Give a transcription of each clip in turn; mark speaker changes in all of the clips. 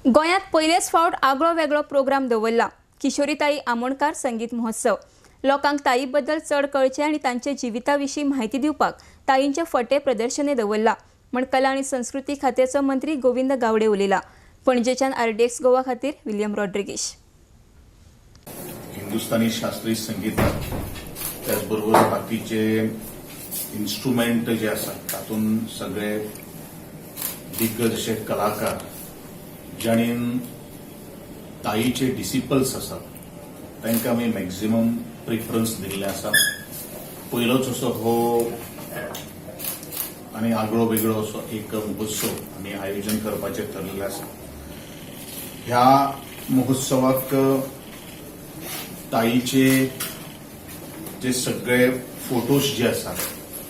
Speaker 1: गोंयांत पयलेच फावट आगळो वेगळो प्रोग्राम दवरला, किशोरीताई आमोणकार संगीत महोत्सव. लोकांक ताई बद्दल चड कळचें आनी तांच्या जिविता विशीं म्हायती दिवपाक ताईंचे फटे प्रदर्शनी दवरला म्हण कला आनी संस्कृती खात्याचो मंत्री गोविंद गावडे उलयला. पणजेच्यान आरडीएक्स गोवा खातीर विलियम रॉड्रिगीश.
Speaker 2: हिंदुस्थानी शास्त्रीय संगीतात, त्याचबरोबर बाकीचे इन्स्ट्रुमेंट जे आसात, तातूंत सगळे दिग्गज अशे कलाकार जाणीन ताईचे डिसिपल्स आसात, तांकां आमी मॅक्झिमम प्रिफरन्स दिल्लें आसा. पयलोच असो हो आनी आगळो वेगळो असो एक महोत्सव आमी आयोजन करपाचें ठरलेलें आसा. ह्या महोत्सवाक ताईचे जे सगळे फोटोज जे आसात,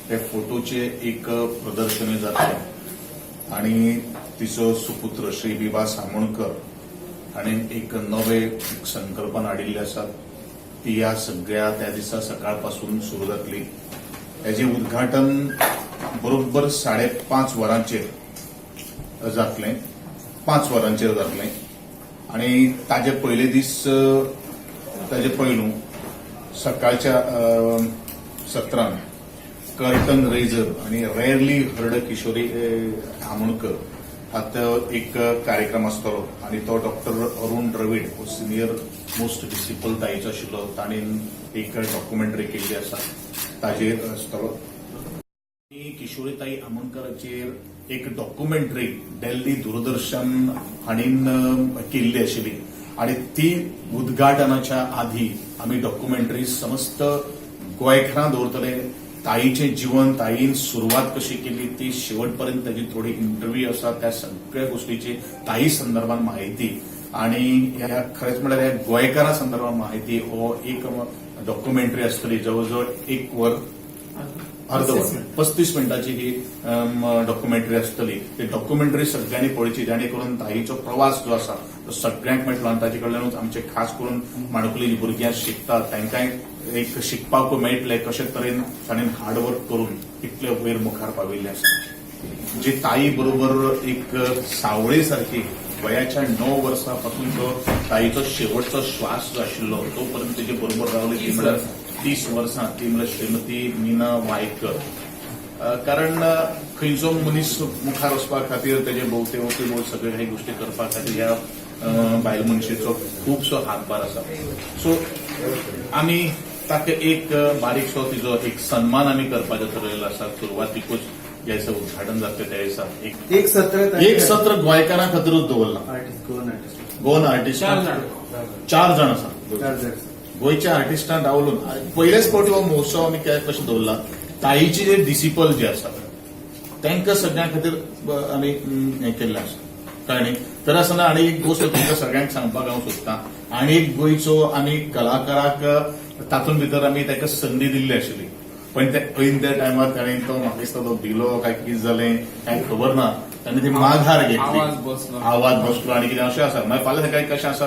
Speaker 2: ते फोटोचे एक प्रदर्शनी जातलें आणि तिचो सुपुत्र श्री विभास आमोणकर हाणें एक नवे एक संकल्पना हाडिल्ली आसा. ती ह्या सगळ्या त्या दिसा सकाळ पासून सुरू जातली. हेजें उद्घाटन बरोबर 5:30 वरांचेर जातलें, 5 वरांचेर जातलें आणि ताजे पयले दीस, ताजे पयलू सकाळच्या सत्रान कर्टन रेझर आणि रेअरली हर्ड किशोरी आमोणकर हातो एक कार्यक्रम आसतलो आणि तो डॉक्टर अरुण द्रवीड हो सिनियर मोस्ट डिसिपल ताईचो आशिल्लो, ताणें एक डॉक्युमेंटरी केल्ली आसा, ताजेर आसतलो. आणि किशोरीताई आमोणकराचेर एक डॉक्युमेंटरी दिल्ली दूरदर्शन हाणीन केल्ली आशिल्ली आणि ती उद्घाटनाच्या आधी आमी डॉक्युमेंटरी समस्त गोंयकारां दवरतले. ताईचें जीवन, ताईन सुरवात कशी केली ती शेवट पर्यंत ताची थोडी इंटरव्यू आसा. त्या सगळ्या गोष्टीची ताई संदर्भात माहिती आणि ह्या खरेंच म्हळ्यार ह्या गोंयकारां संदर्भात माहिती हो एक डॉक्युमेंटरी आसतली. जवळ जवळ एक वर, अर्ध वर, 35 मिनटाची ही डॉक्युमेंटरी आसतली. ती डॉक्युमेंटरी सगळ्यांनी पळोवची, जेणे करून ताईचो प्रवास जो आसा तो सगळ्यांक मेळटलो आनी ताचे कडल्यानूच आमचे खास करून माणकुली जी भुरगीं शिकतात, तांकांय एक शिकपाक मेळटलें, कशे तरेन ताणें हार्डवर्क करून इतले वयर मुखार पाविल्ले आसा. जी ताई बरोबर एक सावळे सारखी वयाच्या 9 वर्सां पासून जो ताईचो शेवटचो श्वास जो आशिल्लो तो पर्यंत तेजे बरोबर रावली, ती म्हळ्यार 30 वर्सां, ती म्हळ्यार श्रीमती मीना वायकर. कारण खंयचो मनीस मुखार वचपा खातीर तेजे भोवते भोवते भोव सगळे काही गोष्टी करपा खातीर ह्या बायल मनशेचो खुबसो हातभार आसा. सो आमी ताका एक बारीकसो तिजो एक सन्मान आमी करपाचो ठरयलेलो आसा. सुरवातीकूच ज्या दिसा उद्घाटन जातलें त्या दिसा एक
Speaker 3: एक सत्र.
Speaker 2: एक सत्र गोंयकारां खातीरूच दवरलां.
Speaker 3: Artist, Goan artist.
Speaker 2: Goan artist.
Speaker 4: चार जाण.
Speaker 2: चार जाण आसा.
Speaker 3: चार जाण.
Speaker 2: गोंयच्या आर्टिस्टां रावलून पयलेच फावटी हो महोत्सव आमी कशें दवरला, ताईचे जे डिसिपल जे आसा तांकां सगळ्यां खातीर आमी हें केल्लें आसा. कळ्ळें न्ही? तर आसतना आनी एक गोश्ट तुमकां सगळ्यांक सांगपाक हांव सोदतां. आनी एक गोंयचो आमी कलाकाराक तातूंत भितर आमी ताका संदी दिल्ली आशिल्ली, पण ते ऐन त्या टायमार ताणें तो, म्हाका दिसता तो भिलो काय कितें जालें काय खबर ना, ताणें ती माघार घेतली.
Speaker 4: आवाज बसलो.
Speaker 2: आवाज बसलो आनी कितें अशें आसा. मागीर फाल्यां सकाळी कशें आसा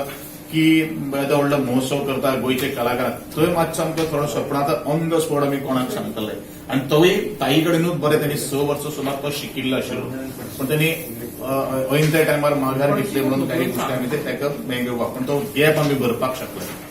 Speaker 2: की येदो व्हडलो महोत्सव करता गोंयचे कलाकार, थंय मातसो आमकां थोडो सपना. आतां ऑन the spot आमी कोणाक सांगतले? आनी तोवूय ताई कडेनूच बरें तेणी 6 वर्सां सुमार तो शिकिल्लो आशिल्लो, पण तेणी ऐन त्या टायमार माघार घेतली म्हणून काही गोष्टी आमी ते ताका हें घेवपाक, पण तो गॅप आमी भरपाक शकले.